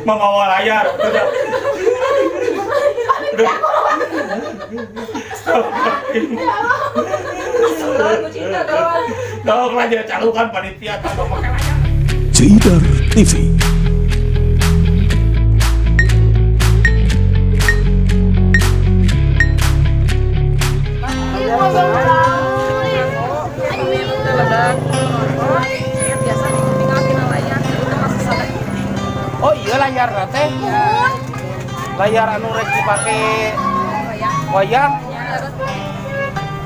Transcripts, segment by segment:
Membawa layar. Udah. Udah. Lagu cinta kawan. Dong lanjut calukan panitia tanpa pakai layar. Cidar TV. Biasa tinggal tina layar, itu masih sadar. Oh iya, layar teh. Layar anu rek dipake wayang.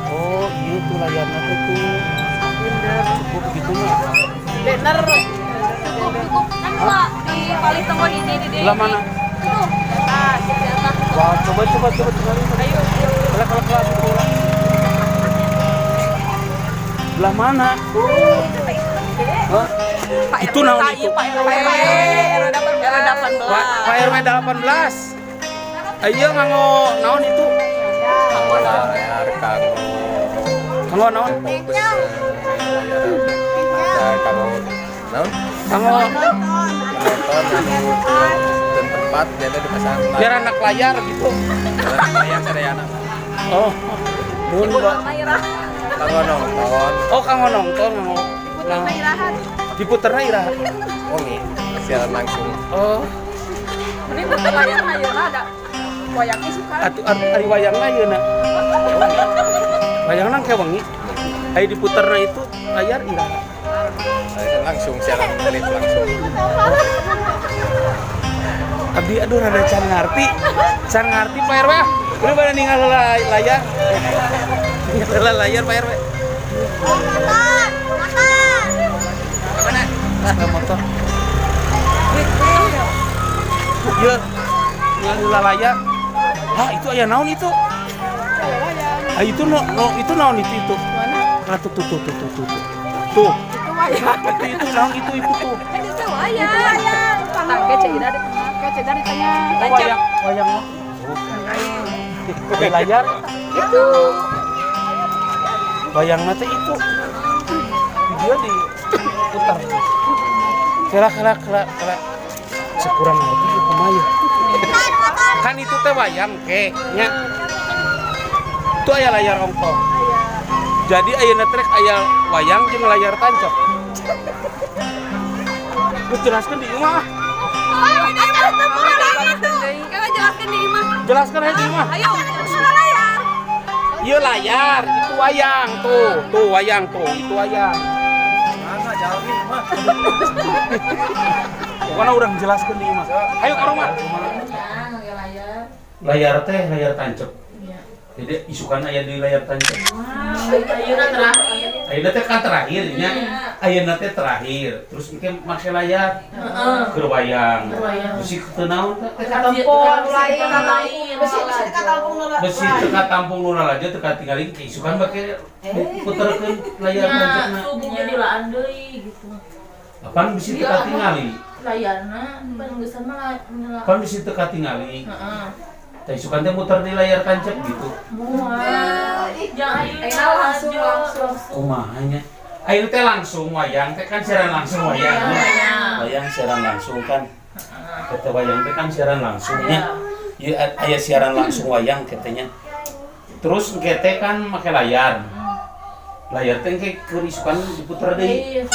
Oh iya tuh, layarnya teh tuh. Cukup gitu mah. Banner. Cukup, cukup. Kan lah di paling tengah ini di Belah mana? Tuh, di atas, di atas. Wah, coba coba coba coba. Ayo. Kelah kelah kelah kelah. Belah mana? Hah? Pak Itu naon itu? Pak RW. RW 18. Pak RW 18. Ayo nganggo naon itu? Layar kanggo Nganggo naon? fokus layar kanggo naon? Kanggo Penonton anu dan tempat jadi dipasang. Biar anak layar gitu. Biar layar sadayana. Oh. Nuhun, Pak. Kanggo nonton. Oh, kanggo nonton, kanggo. Nah, diputerna iraha? Wengi siaran langsung. Oh, Ini layar ayeuna ada wayangnya suka. Atuh ari wayangna yeuna. Wayangna ke wengi. Ari diputerna itu layar iraha? Siaran langsung, siaran live langsung. Abdi aduh rada can ngarti. Can ngarti, Pak RW. Udah pada ninggal heula layar. Ninggal heula layar, Pak RW. Mana? Ah, motor. Iya. Ninggal heula layar. Hah, itu aya naon itu? Ah, itu no, no itu naon itu? Mana? Ah, tuh tuh tuh tuh tuh tuh. Tuh. Itu wayang. Itu naon itu tuh. Itu wayang. Tangke Ceu Ida di tengah. Ceu Ida di tengah. Oh, wayang wayang. Oh. Di layar Itu. Wayang teh itu. Video diputar. Kela kela kela kela. Sekurang ngerti kumaha ya. Kan itu teh wayang ke nya. Itu aya layar ongkoh. Jadi ayeuna trek aya wayang jeung layar tancap. Lu jelaskan di imah. Kita jelaskan di imah. Jelaskan aja di imah. Ayo, layar. Iya layar, itu wayang tuh, tuh wayang tuh, itu wayang. Mana jauh nih mah. Pokoknya urang jelaskan di imah. Ayo ke rumah. Layar teh layar tancap. Jadi isukan aya di layar tancap. Ayeuna terakhir. Ayeuna teh kan terakhir nya. Ayeuna teh terakhir. Terus engke make layar keur wayang. Keur wayang. Bisi teu naon teh? Lain. Besi teu katampung nu lalajo, teu katingali ke isukan make puterkeun layar tancapna. Subuhnya dilaan deui gitu. Apaan bisi teu katingali? Layarna pan mah lah. Pan bisi teu katingali. Heeh. Teh isukan teh muter di layar tancap gitu. Moal. Jangan Ayeuna langsung langsung. Kumaha nya? Ayeuna teh langsung wayang teh kan siaran langsung wayang. Wayang. Wayang siaran langsung kan. Kata wayang teh kan siaran langsungnya. Iya, aya siaran langsung wayang katanya. Terus engke teh kan make layar. Layar teh engke keur isukan diputer deui. Iya.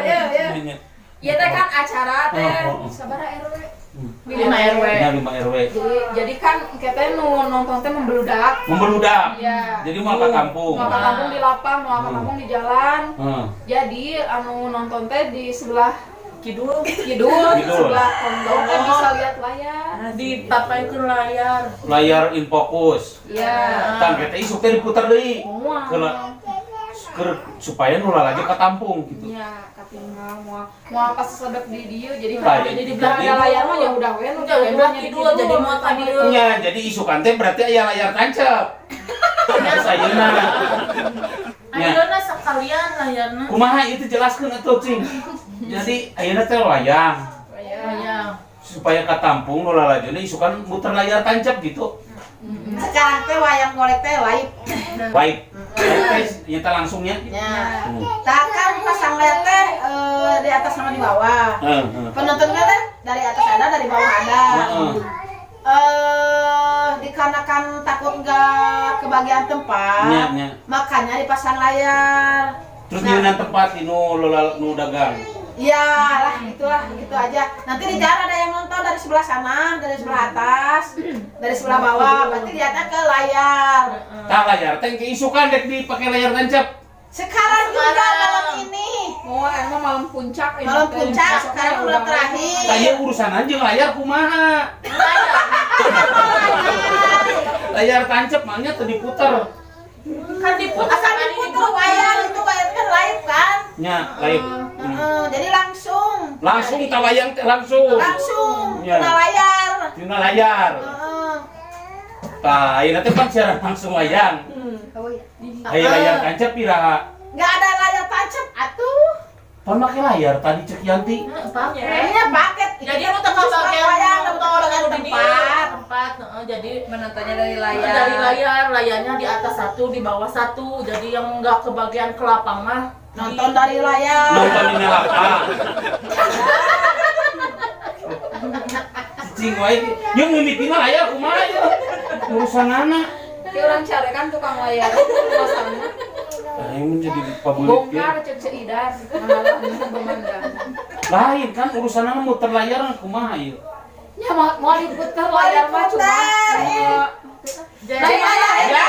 Iya. Nya. Iya teh kan acara teh Oh. sabaraha RW? 5 RW. Nya 5 RW. Jadi kan kita nu nonton teh membeludak. Membeludak. Iya. Jadi mau ke kampung. Mau ke kampung di lapang, mau ke kampung di jalan. Heeh. Jadi anu nonton teh di sebelah Kidul. kidul, Kidul. sebelah pondok teh bisa lihat layar. Dipapaikeun layar. Layar in fokus. Iya. Tang kita isuk teh diputer deui. Moal. Keur supaya nu lalajo katampung gitu. Iya, katinggal moal moal pas sedek di dieu jadi Nah, jadi di belakang ada layar mah ya udah we nu Udah, udah kidul jadi moal tadi. Nya, jadi isukan teh berarti aya layar tancap. Terus ayeuna. Nya, Ayeuna sekalian layarna. Kumaha itu, jelaskeun atuh cing. Jadi ayeuna teh wayang Wayang. Supaya katampung nu lalajona isukan muter layar tancap gitu. Sekarang teh wayang golek teh live. Baik. Guys, nyata langsungnya. Ya. Tah kan pasang layar teh di atas sama di bawah. Penonton kan teh dari atas ada, dari bawah ada. Dikarenakan takut nggak kebagian tempat, Nya, nya. Makanya dipasang layar. Terus Nah. nah, tempat di nu lola nu dagang. Iya lah, itulah gitu aja. Nanti di jalan ada yang nonton dari sebelah sana, dari sebelah atas, dari sebelah bawah. Berarti lihatnya ke layar. Tah layar teh ke isukan dek dipakai layar tancap. Sekarang juga Sekarang. malam ini. Mau emang malam puncak ini Malam teh. puncak, Besoknya sekarang udah udah terakhir. Tah ieu urusan aja layar kumaha. Layar tancap mangnya teu diputer. Kan diputar. Akan diputar wayang itu, wayang kan live kan. Nya, live. Heeh, jadi langsung, Langsung tah wayang teh langsung. Langsung Ya. kena layar. Dina layar. Heeh. Tah, ayeuna teh pan siaran langsung wayang. Aya layar tancap iraha? Nggak ada layar tancap atuh. Pan make layar tadi cek Yanti. Pakai. Ini paket. Jadi lu tengah Khusus pakai wayang, nonton nonton di tempat. Tempat, heeh, jadi Menontonnya dari layar. Dari layar, layarnya di atas satu, di bawah satu. Jadi yang nggak kebagian ke lapang mah Nonton dari layar. Nonton dina lapang. Cicing wae. Jeung mimitina layar kumaha ieu? Urusan anak. Ki urang cari kan tukang layar masangna. Aing menjadi pabulit Bongkar cek Ceu Idar, malah memandang. Lain kan urusan anak muter layar kumaha ieu? Ya mau mau diputar layar mah cuma. Diputar, iya. Jadi Ya.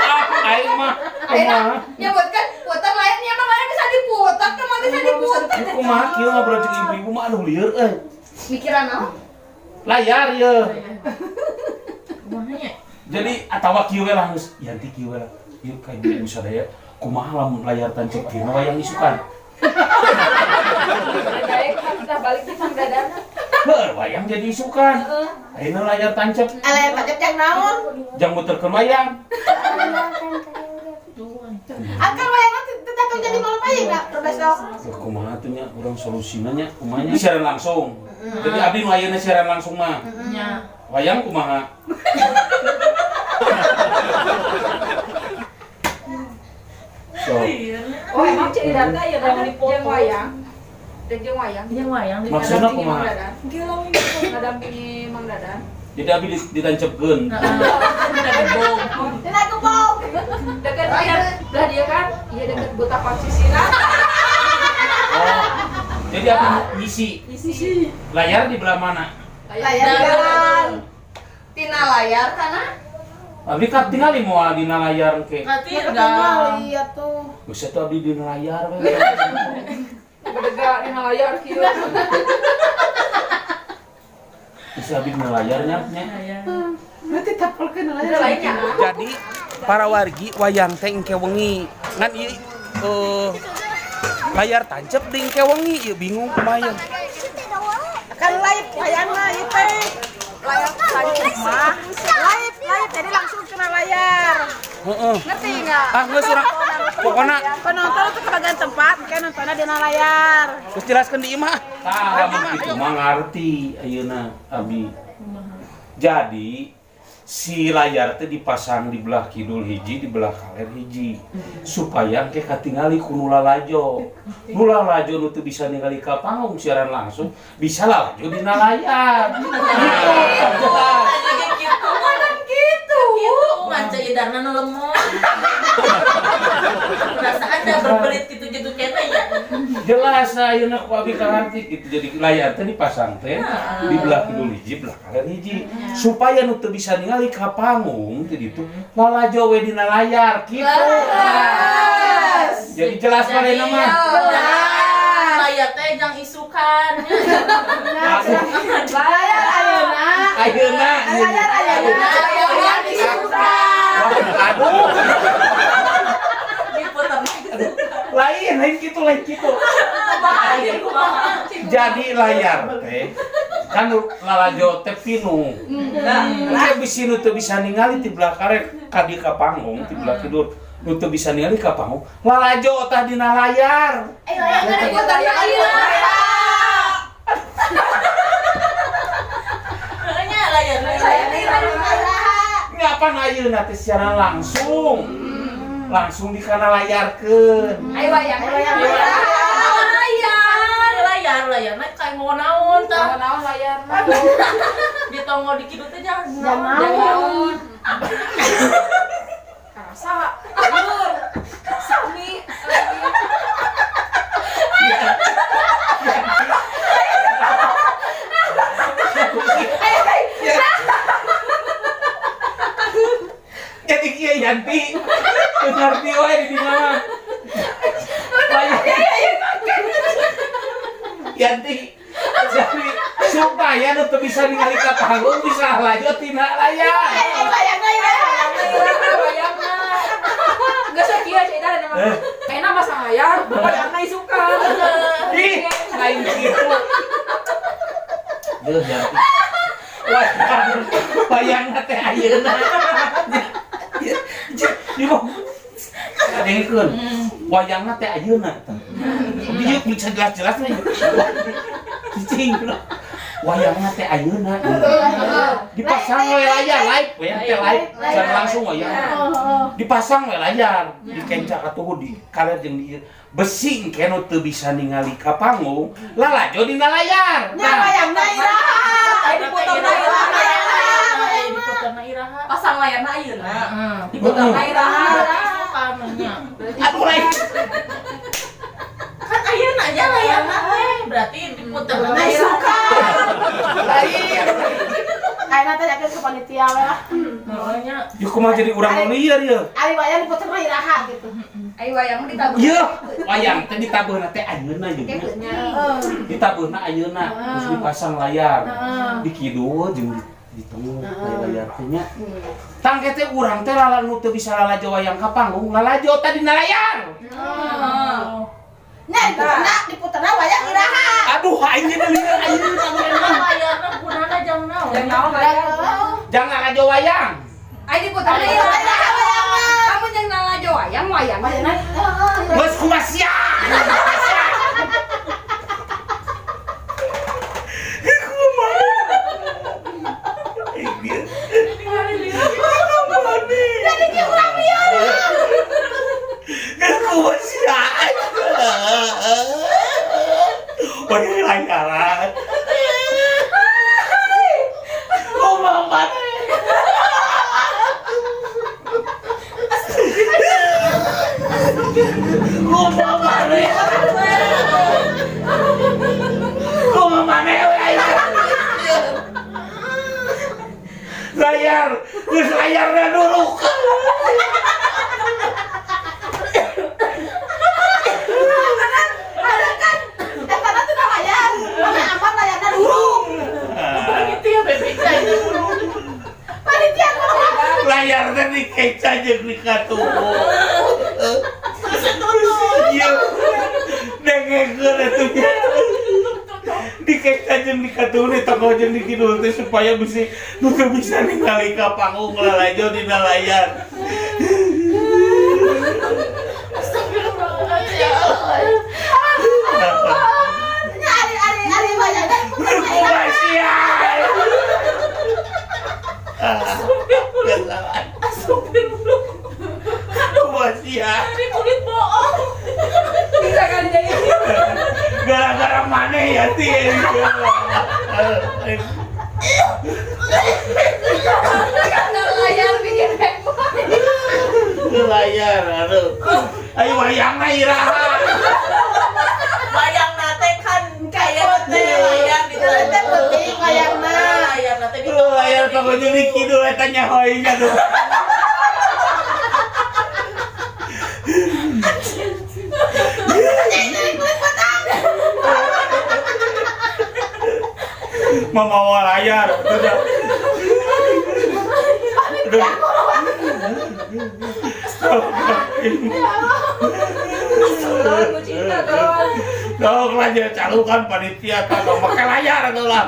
Ah, aing mah kumaha? Nyebutkan putar layarnya emang layar bisa diputar, kan mah bisa diputar. Ieu kumaha kieu ngobrol jeung ibu-ibu mah, aduh, lieur euy. Mikiran naon? Layar ye. Kumaha nya? Jadi atawa kieu we lah geus Yanti, kieu we lah. Ieu ka ibu sadaya kumaha lamun layar tancap dina wayang isukan? Baik, kan kita balik di Mang Dadana. Heuh, wayang jadi isukan. Ayeuna layar tancap. Ah, layar tancap jang naon? Jang muterkeun wayang. Akan wayang nanti tetap jadi malam aja nggak besok. Ya kumaha tuh nya urang solusina nya, kumaha nya? Siaran langsung. Jadi abdi nu ayeuna siaran langsung mah. Nya. Wayang kumaha? So, Oh, emang Ceu Idar teh ya ada jeung wayang. Jeung wayang. Yang wayang di Maksudna Ngadampingi kumaha? Mang Dadan. Ngadampingi Mang Dadan. Jadi abdi ditancepkeun. Udah gebong. Dan aku mau. Deket dia, belah dia kan? Iya, deket buta posisinya. Oh. Jadi abdi ngisi Isi. layar di belah mana? Layar di jalan. Tina layar kana. Abdi kan tinggal moal dina layar ke. Nanti Ya udah. ketinggal iya tuh. Geus atuh abdi dina layar we. Bedega dina layar kieu. Geus abdi dina layar nya nya. Nanti tapelkeun layar. Udah lainnya. Jadi para wargi, wayang teh engke wengi. Ngan ieu layar tancap di engke wengi ieu bingung kumaha ieu. Kan live wayangna ieu teh. Layar tancap mah. Live, live jadi langsung kena layar. Heeh. Ngerti enggak? Ah, geus urang pokona Penonton itu kebagian tempat, kan nontonnya di layar. Geus jelaskeun di imah. Tah, lamun kitu mah ngarti ayeuna abi. Jadi si layar teh dipasang di belah kidul hiji, di belah kaler hiji, supaya engke katingali ku nu lalajo. Nu lalajo nu teu bisa ningali ka panggung siaran langsung, bisa lalajo dina layar. Gitu, jelas. Tadi gitu. Kan gitu. Gitu, ngan Ceu Idarna nu lemot. Perasaan dah berbelit gitu-gitu kene ya. Jelas ayeuna ku abi kaharti gitu. Jadi layar teh dipasang teh di belah kidul hiji, belah kaler hiji, supaya nu teu bisa ningali ka panggung teh ditu lalajo we dina layar gitu. Jadi jelas manehna mah. Jelas. Layar teh jang isukan. Layar ayeuna. Ayeuna. Layar ayeuna. Wayang isukan. Aduh, Diputer. Lain, lain gitu, lain gitu. Kumaha? Jadi layar teh kan lalajo teh pinuh. Engke bisi nu teu bisa ningali ti belah kaler ka di ka panggung ti belah kidul. Nu teu bisa ningali ka panggung, lalajo tah dina layar. Eh, layar kan diputar ieu. Nya layar. Layar. ayeuna teh secara langsung. Langsung dikana layarkeun. Ayo wayang. Wayang. Layar, layar, layar. Nah, kayak mau naon tah. Naon layar. Di tonggo di kidul teh jangan Jangan. naon. Karasa. Lur. Sami. Jadi kieu Yanti, teu ngarti wae di dinya mah. Yanti, jadi supaya nu teu bisa ningali ka panggung bisa lanjut tina layar. Eh, wayangna iraha. Wayangna. Geus we kieu Ceu Idar mah. Kayakna masang layar, wayangna isukan. Ih, lain kitu. Duh, Yanti. Wayang, wayangna teh ayeuna. Ieu mah dengekeun. Wayangna teh ayeuna teh. Ieu bisa jelas-jelas nih. Cicing. Wayangna teh ayeuna. Dipasang we layar live, wayang teh live, secara langsung wayang. Dipasang we layar, dikenca atuh di kaler jeung di besi engke nu teu bisa ningali ka panggung, lalajo dina layar. Nya wayangna iraha. Ayo diputarna iraha. Diputarna iraha. Pasang layarna ayeuna. Heeh. Diputarna iraha. Isukan nya. Aduh lain. Kan ayeuna nya layarna teh berarti diputarna Nah, isukan. Lain. Ayeuna teh yakin ke panitia we lah. Heeh nya. Yeuh kumaha jadi urang nu lieur yeuh. Ari wayang diputerna iraha gitu. Ayo wayang ditabuh. Yeuh, wayang teh ditabuhna teh ayeuna jeung Nya. ditabuhna ayeuna terus dipasang layar. Di kidul jeung di tengah layar teh nya. Tangke teh urang teh lala nu teu bisa lalajo wayang ka panggung, lalajo tadi na layar. Nya diputerna wayang iraha. Aduh, aing jadi lieur ayeuna mah. Layarna gunana jang naon? Jang naon layar. Jangan lalajo wayang. Ayo diputarna Iraha iraha. wayangna. Kamu jeung lalajo wayang wayang. Wayangna heeh. Geus kumaha sia. Jadi ki urang lieur. Geus kumaha sia. Wayang layaran. Kumaha maneh? Kumaha maneh? Kumaha maneh we aing? Layar, geus layarna dulu. Ada kan eta teh layar. Mana aman layarna durung. Panitia BPK itu. Panitia kumaha? Layar teh dikeca jeung di katuhu. Ieu dengekeun atuh nya. Dikeca jeung di katuhu di toko jeung di kidul teh supaya bisi nu teu bisa ningali ka panggung lalajo dina layar. Nya ari ari ari wayangna diputerna iraha. Kumaha sia? Astagfirullah. Kumaha sia? Ini kulit bohong. Bisa kan jadi. Gara-gara maneh ya ti. Layar bikin heboh. Layar aduh. Ayo wayangna iraha. Wayang nate kan kayak teh layar di Teh penting wayangna. Layar nate di Layar toko jeung di kidul eta nyahoy nya tuh. Jadi kulit potong. Memawa layar. Aduh. Cinta kawan. Dong lanjut calukan panitia tong make layar atuh lah.